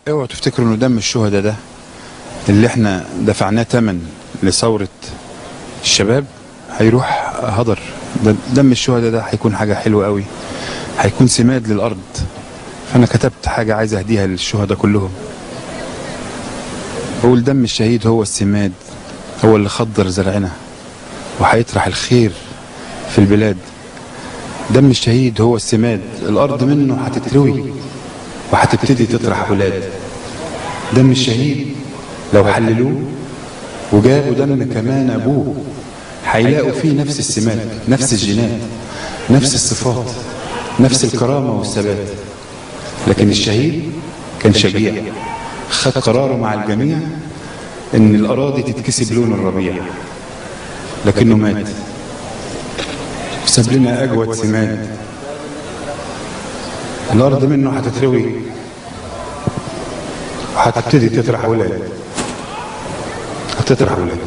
اوعوا تفتكروا انه دم الشهداء ده اللي احنا دفعناه ثمن لثورة الشباب هيروح هدر. ده دم الشهداء ده هيكون حاجة حلوة قوي، هيكون سماد للأرض. فأنا كتبت حاجة عايز أهديها للشهداء كلهم. بقول دم الشهيد هو السماد، هو اللي خضر زرعنا وهيطرح الخير في البلاد. دم الشهيد هو السماد، الأرض منه هتتروي وهتبتدي تطرح ولاد. دم الشهيد لو حللوه وجابوا دم كمان أبوه هيلاقوا فيه نفس السمات، نفس الجينات، نفس الصفات، نفس الكرامة والثبات. لكن الشهيد كان شجيع، خد قراره مع الجميع إن الأراضي تتكسب لون الربيع، لكنه مات وساب لنا أجود سماد. الأرض منه هتتروي وهتبتدي تطرح ولاد، هتطرح ولاد.